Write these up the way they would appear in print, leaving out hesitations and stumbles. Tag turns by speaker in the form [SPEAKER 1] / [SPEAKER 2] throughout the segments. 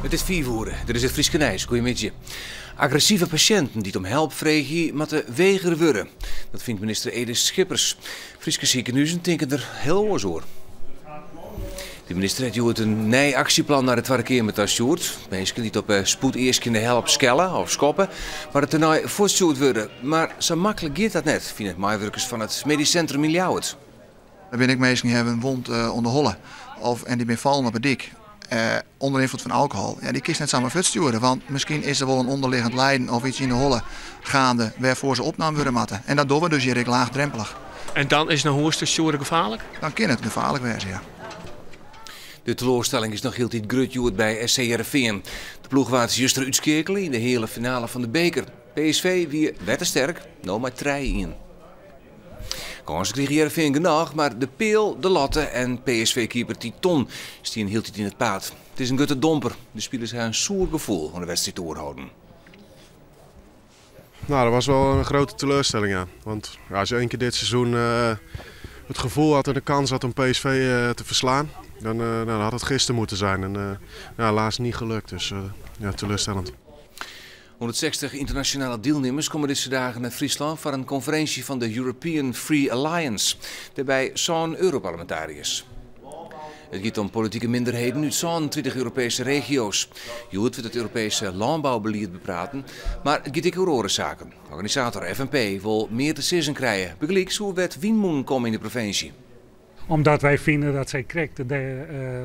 [SPEAKER 1] It is 5 oere, dit is it Fryske Nijs. Goeiemiddei. Agressive pasjinten dy't om help freegje, moatte wegere wurde. Dat fynt minister Edith Schippers. Fryske sikehuzen tinke der hiel oars oer. De minister hat hjoed in nij aksjeplan nei de Twadde Keamer ta stjoerd. Minsken dy't op spoedeaskjende help skelle of skoppe, moatte tenei fuortstjoerd wurde. Mar sa maklik giet dat net, fine meiwurkers fan it Medysk Sintrum yn Ljouwert.
[SPEAKER 2] Der binne ek minsken dy hawwe in wond oan de holle of en dy binne fallen op 'e dyk ûnder ynfloed fan alkohol. Ja, dy kinst net samar fuortstjoere, want miskien is der wol in ûnderliggend lijden of iets yn de holle gaande wêrfoar se opnaam wurde moatte. En dat dogge we dus hjir ek laagdrempelich.
[SPEAKER 3] En dan is nei hûs te stjoeren gefaarlik?
[SPEAKER 2] Dan kin it gefaarlik wêze, ja.
[SPEAKER 1] De teloarstelling is noch hieltyd grut hjoed by SC Hearrenfean. De ploech waard juster útskeakele yn de heale finale fan de beker. PSV wie wettersterk, no mei 3-1. Kânsen krige Hearrenfean genôch, mar de peal, de latte en PSV-keeper Tyton stiene hieltyd yn it paad. It is in grutte domper. De spilers ha in soer gefoel oan de wedstriid oerholden.
[SPEAKER 4] Nou, dat was wel een grote teleurstelling, ja. Want ja, als je één keer dit seizoen het gevoel had en de kans had om PSV te verslaan, dan, nou, dan had het gisteren moeten zijn. En nou, helaas niet gelukt, dus ja, teleurstellend.
[SPEAKER 1] 160 ynternasjonale dielnimmers komme dizze dagen nei Fryslân foar in konferinsje fan de European Free Alliance. Dêrby sân Europarlemintariërs. It giet om politike minderheden út 37 Europeeske regio's. Hjoed wurdt it Europeeske lânboubelied bepraten, mar it giet ek oer oare saken. Organisator FNP wol mear te sizzen krije, bygelyks oer wêr't wynmûnen komme yn de provinsje.
[SPEAKER 5] Omdat wy fine dat sy krekt de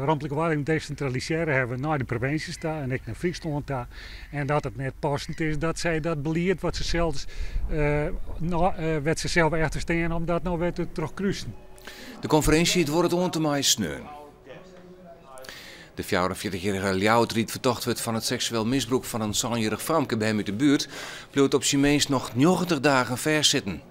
[SPEAKER 5] romtlike oardening desintralisearre hawwe nei de provinsjes ta en ek nei Fryslân ta. En dat it net passend is dat sy dat belied wat se sels, no, wêr't se sels efter stean, om dat no wer te trochkrusen.
[SPEAKER 1] De konferinsje duorret oant en mei sneon. De 44-jierrige Ljouwerter dy't fertocht wurdt fan it seksueel misbrûk fan in sânjierrich famke by him út de buert, bliuwt op syn minst noch 90 dagen fêstsitten.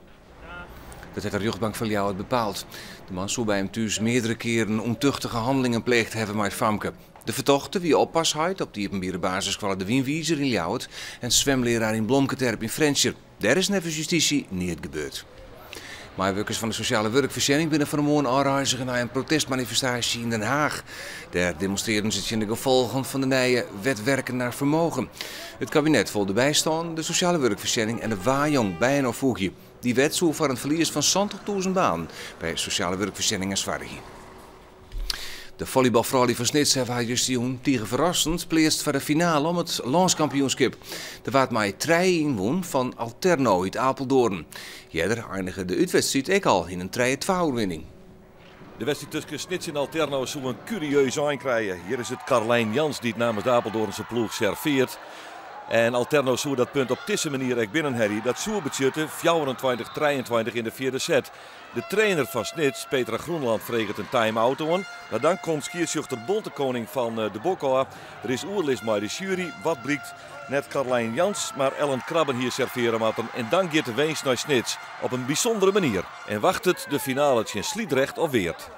[SPEAKER 1] Dat hat de rjochtbank fan Ljouwert bepaald. De man soe by him thús meardere kearen ûntuchtige hannelingen pleegd hawwe mei it famke. De fertochte wie oppasheit op de iepenbiere basisskoalle De Wynwizer yn Ljouwert en swimlearaar yn Blomketerp yn Frjentsjer. Dêr is neffens justysje neat gebeurd. Meiwurkers fan de sosjale wurkfoarsjenning binne fan 'e moarn ôfreizige nei in protestmanifestaasje yn Den Haag. Dêr demonstrearren se tsjin de gefolgen fan de nije Wet Werken naar Vermogen. It kabinet wol de bystân, de sosjale wurkfoarsjenning en de Wajong byinoar foegje. Dy wet soe foar in ferlies fan 70.000 banen by sosjale wurkfoarsjenningen soargje. De follybalfroulju fan Snits hawwe har justerjûn tige ferrassend pleatst foar de finale om it lânskampioenskip. Der waard mei 3-1 wûn fan Alterno út Apeldoorn. Earder einige de útwedstriid ek al yn in 3-2 oerwinning.
[SPEAKER 6] De wedstriid tusken Snits en Alterno soe in kurieus ein krije. Hjir is it Carlijn Jans dy't namens de Apeldoornse ploech serveart. En Alterno soe dat punt op dizze manier ek binnenhelje. Dat soe betsjutte 24-23 yn de fjirde set. De trainer fan Snits, Petra Groenland, freget in time-out oan. Mar dan komt skiedsrjochter Bontekoning fan de bok ôf. Der is oerlis mei de sjuery. Wat blykt? Net Carlijn Jans, mar Ellen Krabben hie serveare moatten. En dan giet de winst nei Snits. Op in bysûndere manier. En wachtet de finale tsjin Sliedrecht of Weert.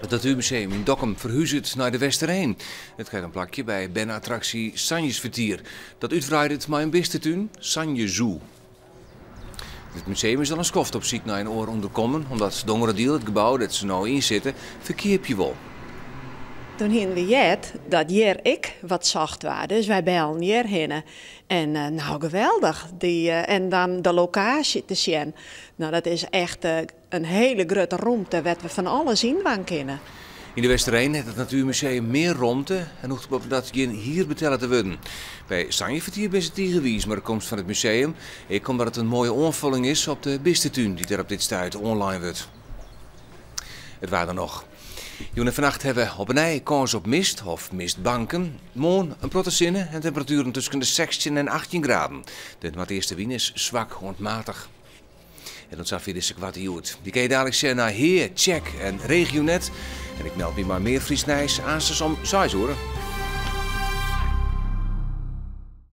[SPEAKER 1] It Natuermuseum yn Dokkum ferhuzet nei de Westereen. It krijt in plakje by berne-attraksje Sanjesfertier, dat útwreidet mei in bistetún, Sanje Zoo. It museum is al in skoft op syk nei in oar ûnderkommen, omdat Dongeradiel it gebou dêr't se no yn sitte ferkeapje wol.
[SPEAKER 7] Toen hiene we heard dat hjir ek wat socht waard, dus wy bellen hjir hinne. En nou geweldich, dy, en dan de lokaasje te sjen. Nou dat is echt in hiele grutte romte wêr't we fan alles yn dwaan kinne.
[SPEAKER 1] Yn de Westereen hat it Natuermuseum mear romte en hoecht boppedat gjin hier betelle te wurden. By Sanjefertier binne se tige wiis mei de komst fan it museum, ek omdat it in moaie oanfolling is op de bistetún dy't der op dit stuit oanlein wurdt. It waar dan noch. Jûn en fannacht hawwe we op 'e nij kâns op mist of mistbanken. Moarn in protte sinne en temperatueren tusken de 16 en 18 graden. De noardeastewyn is swak oant matich. En oant safier dizze koarte Hjoed. Dy kinne je daliks sjen nei Hea, Tsjek en Regionet. En ik meld my mei mear Frysk nijs aanstens om 6 oere.